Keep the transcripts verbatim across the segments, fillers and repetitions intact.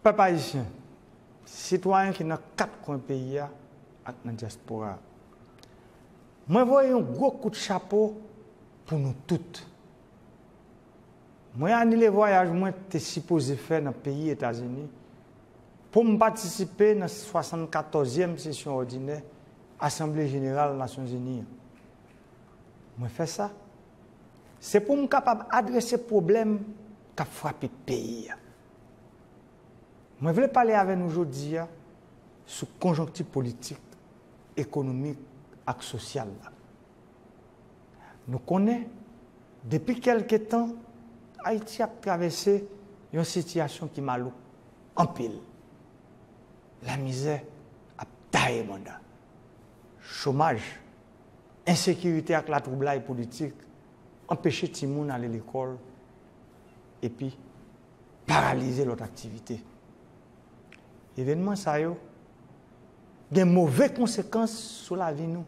Pèp ayisyen, sitwayen ki nan kat kwen peyi a ak nan dyaspora a, mwen voye yon gwo kout chapo pou nou tout. Mwen anile vwayaj mwen te sipoze fè nan peyi Etazini pou m patisipe nan swasannkatòzyèm sesyon òdinè Asanble Jeneral Nasyonzini an. Mwen fè sa, se pou m kapab adrese pwoblèm k ap frape peyi a. Mwen vle pale avè nou jodi a sou konjonkti politik, ekonomik ak sosyal la. Nou konnen, depi kèlke tan, Ayiti ap travèse yon sitiyasyon ki malouk anpil. Lamizè ap taye banda. Chomaj, ensekirite ak latwoublay politik anpeche timoun ale lekòl epi paralize lòt aktivite. Evènman sa yo gen move konsekans sou lavi nou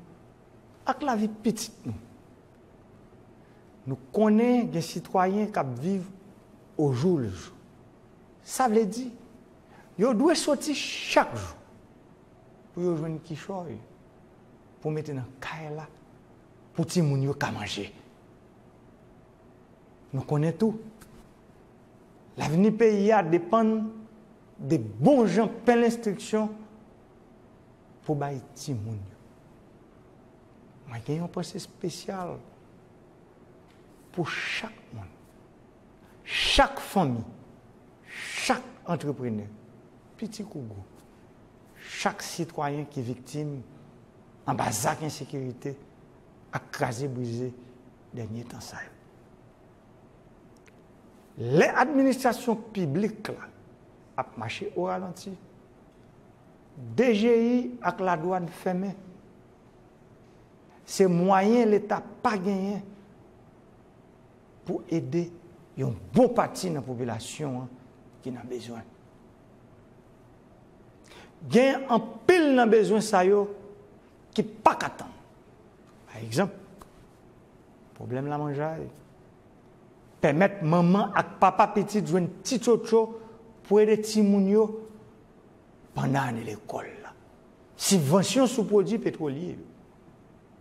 ak lavi pitit nou. Nou konnen gen sitwayen k ap viv ojoulejou. Sa vle di, yo dwe soti chak jou pou yo jwenn kichòy pou mete nan kay la pou timoun yo ka manje. Nou konnen tou, lavni peyi a depann de bon jan pen lenstriksyon pou bay timoun yo. Mwen gen yon panse espesyal pou chak moun, chak fanmi, chak antreprenè, piti kou gwo, chak sitwayen ki viktim anba zak ensekirite ak kraze brize dènye tan sa yo. Lè administrasyon piblik la ap mache o ralanti, D G I ak ladwàn fèmen, se mwayen Leta pa genyen pou ede yon bon pati nan popilasyon an ki nan bezwen. Gen anpil nan bezwen sa yo ki pa ka tann. Pa egzanp, pwoblèm lamanjay, pèmèt manman ak papa pitit jwenn ti tchotcho pou ede timoun yo pandan ane lekòl la, sibvansyon sou pwodui petwolye yo,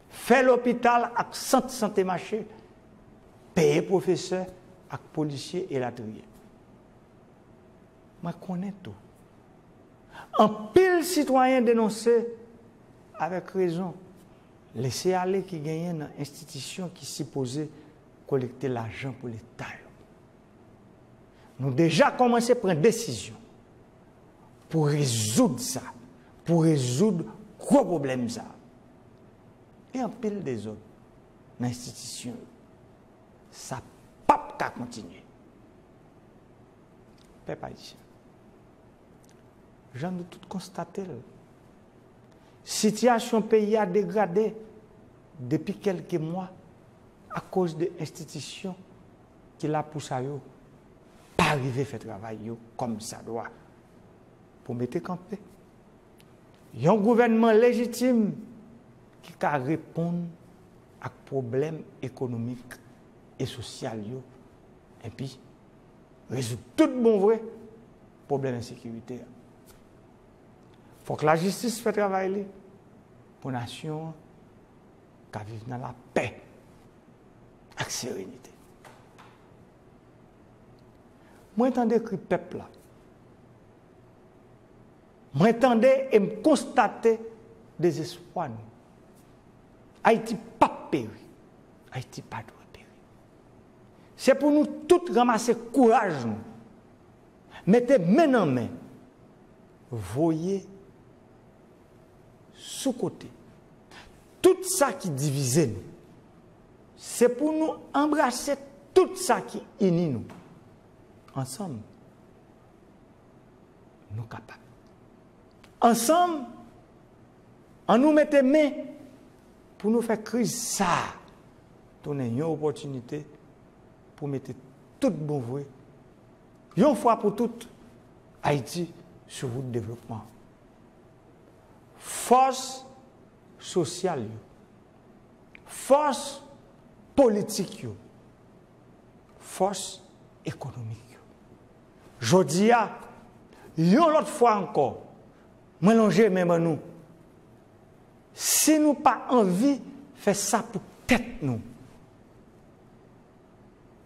fè lopital ak sant sante mache, peye pwofesè ak polisye, elatriye. Mwen konnen tou, anpil sitwayen denonse avèk rezon lese ale ki genyen nan enstitisyon ki sipoze kolekte lajan pou Leta yo. Nou deja kòmanse pran desizyon pou rezoud sa, pou rezoud gwo pwoblèm sa. Gen anpil dezòd nan enstitisyon yo. Sa p ap ka kontinye. Pèp ayisyen, jan nou tout konstate l, sitiyasyon peyi a degrade depi kèlke mwa akoz de enstitisyon ki la pou sa yo pa rive fè travay yo kòmsadwa pou mete kanpe yon gouvènman lejitim ki ka reponn ak pwoblèm ekonomik e sosyal yo, epi rezoud tout bon vre pwoblèm ensekirite a. Fòk lajistis fè travay li pou nasyon an ka viv nan lapè ak serenite. Mwen tande kri pèp la. Mwen tande e m konstate dezespwa nou. Ayiti p ap peri. Ayiti pa dwe peri. Se pou nou tout ranmase kouraj nou, mete men nan men, voye sou kote tout sa ki divize nou. Se pou nou anbrase tout sa ki ini nou. Ansanm, nou kapab. Ansanm, ann nou mete men pou nou fè kriz sa a tounen yon opòtinite pou mete tout bon vre, yon fwa pou tout, Ayiti sou wout devlopman. Fòs sosyal yo, fòs politik yo, fòs ekonomik yo. Jodi a, Yon lòt fwa ankò, mwen lonje men ban nou. Si nou pa anvi fè sa pou tèt nou,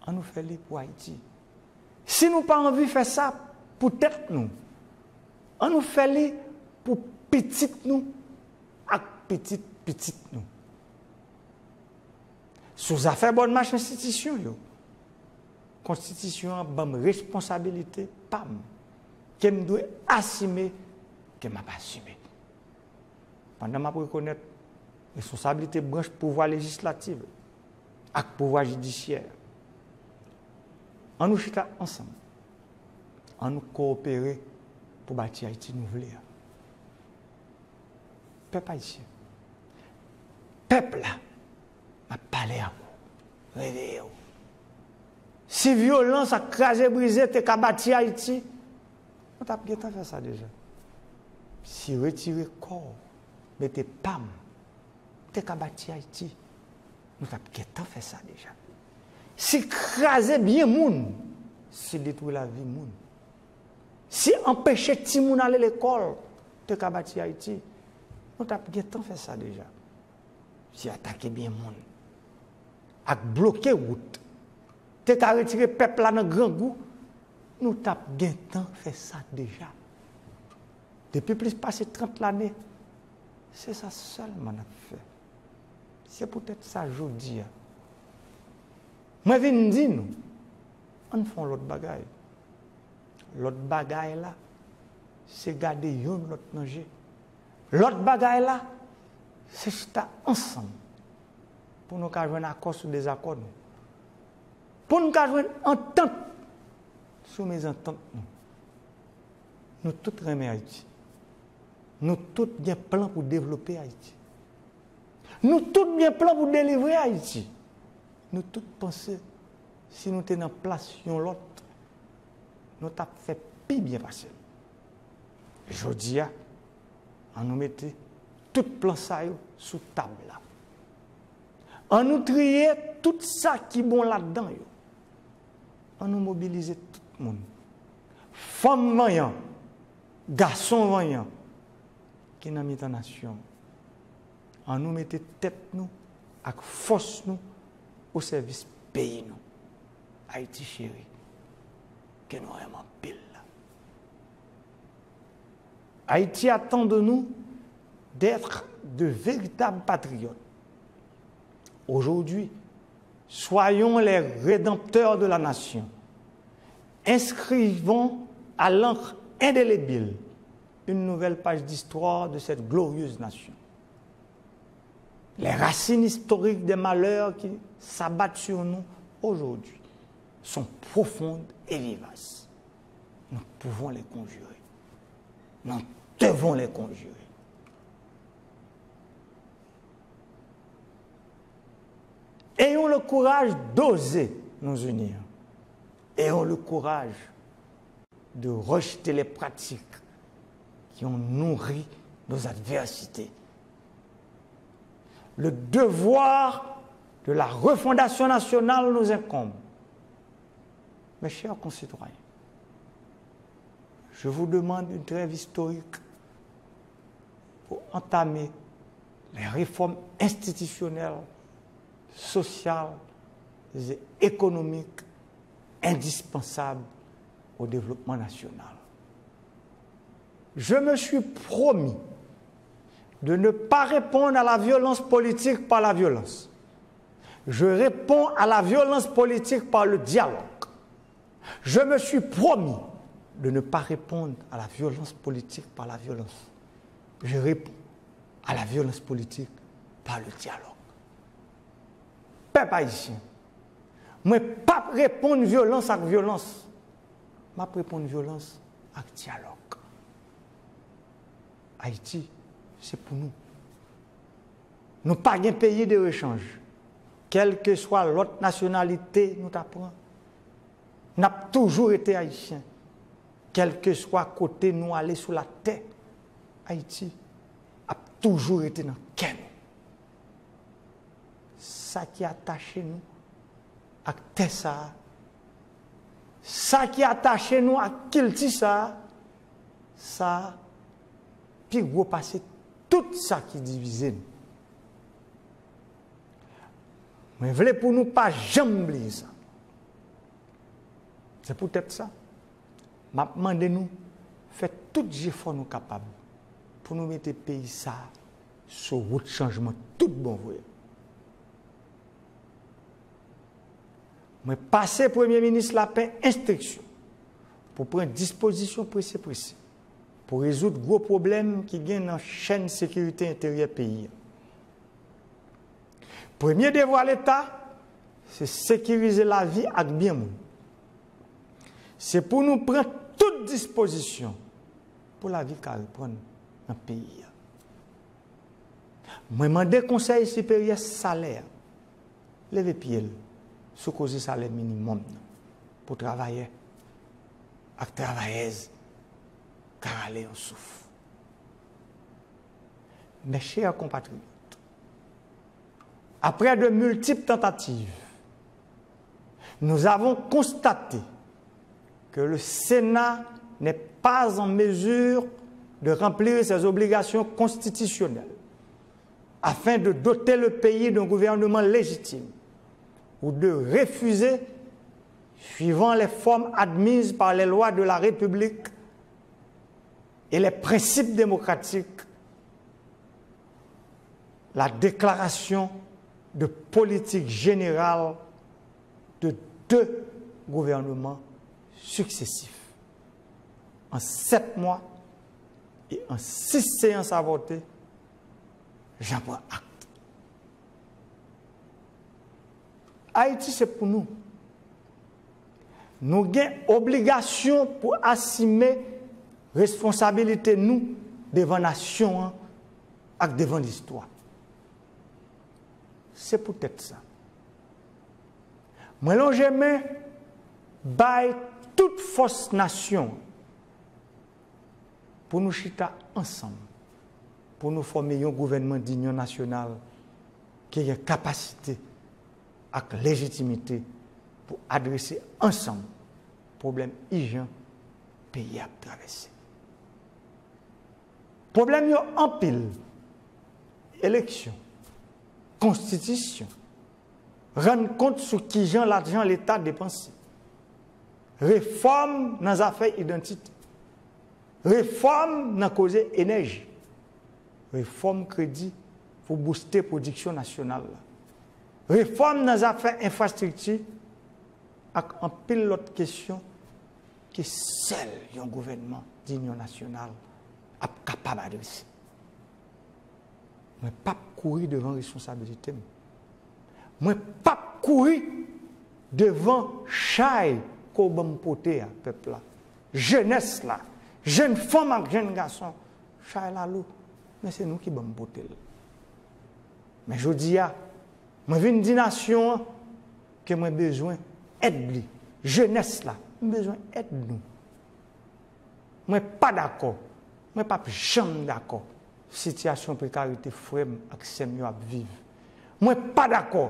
ann nou fè li pou Ayiti. Si nou pa anvi fè sa pou tèt nou, ann nou fè li pou pitit nou ak pitit pitit nou. Sou zafè bòn mach enstitisyon yo, konstitisyon an ban m responsabilite pa m ke m dwe asime, ke m ap asime. Pandan m ap rekonèt responsablite branch pouvwa lejislatif ak pouvwa jidisyè, ann nou chita ansanm, ann nou kowopere pou bati Ayiti nou vle a. Pèp ayisyen, pèp la, m ap pale ak ou, reveye w. Si vyolans ak kraze brize te ka bati Ayiti, nou t ap gentan fè sa deja. Si retire kò w, mete pa m, te ka bati Ayiti, nou t ap gentan fè sa deja. Si kraze byen moun, si detwi lavi moun, si anpeche timoun ale lekòl te ka bati Ayiti, nou t ap gentan fè sa deja. Si atake byen moun ak bloke wout te ka retire pèp la nan grangou, nou t ap gentan fè sa deja. Depi plis pase trant lane, se sa sèlman n ap fè. Se poutèt sa jodi a, mwen vin di nou, ann fè yon lòt bagay. Lòt bagay la, se gade youn lòt nan je. Lòt bagay la, se chita ansanm pou nou ka jwenn akò sou dezakò nou. Pou nou ka jwenn antant sou mezantant nou. Nou tout renmen Ayiti. Nou tout gen plan pou devlope Ayiti. Nou tout gen plan pou delivre Ayiti. Nou tout panse si nou te nan plas yon lòt, nou t ap fè pi byen pase l. Jodi a, ann nou mete tout plan sa yo sou tab la. Ann nou triye tout sa ki bon ladan yo. Ann nou mobilize tout moun. Fanm vanyan, gason vanyan ki nan mitan nasyon an. Ann nou mete tèt nou ak fòs nou o sèvis peyi nou, Ayiti cheri, ke nou renmen anpil la. Haïti attend de nous d'être de véritables patriotes. Aujourd'hui, soyons les rédempteurs de la nation. Inscrivons à l'encre indélébile une nouvelle page d'histoire de cette glorieuse nation. Les racines historiques des malheurs qui s'abattent sur nous aujourd'hui sont profondes et vivaces. Nous pouvons les conjurer. Nous devons les conjurer. Ayons le courage d'oser nous unir. Ayons le courage de rejeter les pratiques qui ont nourri nos adversités. Le devoir de la refondation nationale nous incombe. Mes chers concitoyens, je vous demande une trêve historique pour entamer les réformes institutionnelles, sociales et économiques indispensables au développement national. Je me suis promis de ne pas répondre à la violence politique par la violence. Je réponds à la violence politique par le dialogue. Je me suis promis de ne pas répondre à la violence politique par la violence. Je réponds à la violence politique par le dialogue. Pèp ayisyen, mwen p ap reponn vyolans ak vyolans. M ap reponn vyolans ak dyalòg. Ayiti, se pou nou. Nou pa gen peyi de rechanj. Kèlkeswa lòt nasyonalite nou ta pran, n ap toujou rete ayisyen. Kèlkeswa kote nou ale sou latè, Ayiti ap toujou rete nan kè nou. Sa ki atache nou ak tè sa a, sa ki atache nou ak kilti sa a, Sa pi gwo pase tout sa ki divize nou. Mwen vle pou nou pa janm bliye sa. Se poutèt sa, m ap mande nou fè tout jefò nou kapab pou nou mete peyi sa a sou wout chanjman tout bon vre. Mwen pase Premye Minis Lapen enstriksyon pou pran dispozisyon prese prese pou rezoud gwo pwoblèm ki gen nan chèn sekirite enteryè peyi a. Premye devwa Leta, se sekirize lavi ak byen moun. Se pou nou pran tout dispozisyon pou lavi ka reprann nan peyi a. Mwen mande Konsèy Siperyè Salè a leve pye l sou koze salè minimòm nan pou travayè ak travayèz ka rale yon souf. Mes chers compatriotes, après de multiples tentatives, nous avons constaté que le Sénat n'est pas en mesure de remplir ses obligations constitutionnelles afin de doter le pays d'un gouvernement légitime ou de refuser, suivant les formes admises par les lois de la République et les principes démocratiques, la déclaration de politique générale de deux gouvernements successifs. En sept mois et en six séances avortées, j'en prends acte. Ayiti se pou nou. Nou gen obligasyon pou asime responsabilite nou devan nasyon an ak devan listwa. Se poutèt sa, mwen lonje men bay tout fòs nasyon an pou nou chita ansanm, pou nou fòme yon gouvènman dinyon nasyonal ki gen kapasite ak lejitimite pou adrese ansanm pwoblèm ijan peyi a ap travèse. Pwoblèm yo anpil: eleksyon, konstitisyon, rann kont sou kijan lajan Leta depanse, refòm nan zafè idantite, refòm nan koze enèji, refòm kredi pou bouste pwodiksyon nasyonal la, refòm nan zafè enfrastrikti ak anpil lòt kesyon ke sèl yon gouvènman dinyon nasyonal ap kapab adrese. Mwen p ap kouri devan responsabilite m. Mwen p ap kouri devan chay ke w ban m pote a, pèp la, jenès la, jèn fanm ak jèn gason. Chay la lou, men se nou ki ban m pote l. Men jodi a, mwen vin di nasyon an ke mwen bezwen èd li. Jenès la, m bezwen èd nou. Mwen pa dakò, mwen p ap janm dakò sitiyasyon prekarite frè m ak sè m yo ap viv. Mwen pa dakò,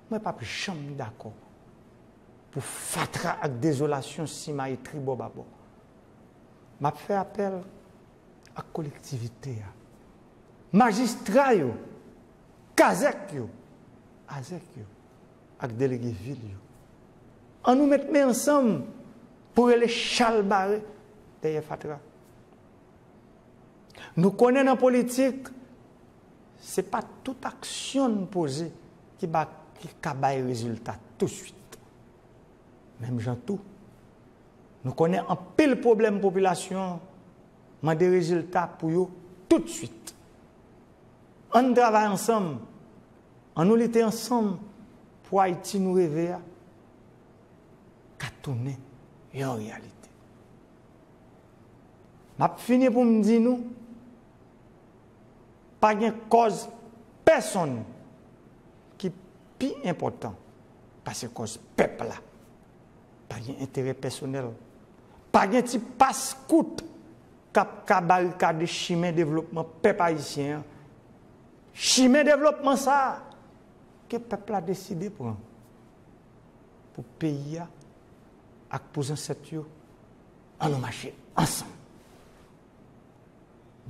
mwen p ap janm dakò pou fatra ak dezolasyon simaye tribò babò. M ap fè apèl ak kolektivite a, majistra yo, kazèk yo, azèk yo, ak delege vil yo. Ann nou met men ansanm pou rele chalbare dèyè fatra. Nou konnen nan politik, se pa tout aksyon n poze ki ba, ki ka bay rezilta touswit. Menm jan tou, nou konnen anpil pwoblèm popilasyon an mande rezilta pou yo toutswit. Ann travay ansanm, ann nou lite ansanm pou Ayiti nou reve a ka tounen yon reyalite. M ap fini pou m di nou, pa gen kòz pèsonn ki pi enpòtan pase kòz pèp la. Pa gen enterè pèsonèl. Pa gen ti pas kout k ap ka barikade chimen devlopman pèp ayisyen an. Chimen devlopman sa a ke pèp la deside pran pou peyi a ak pou zansèt yo. Ann nou mache ansanm.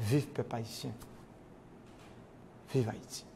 Viv pèp ayisyen. Viv Ayiti.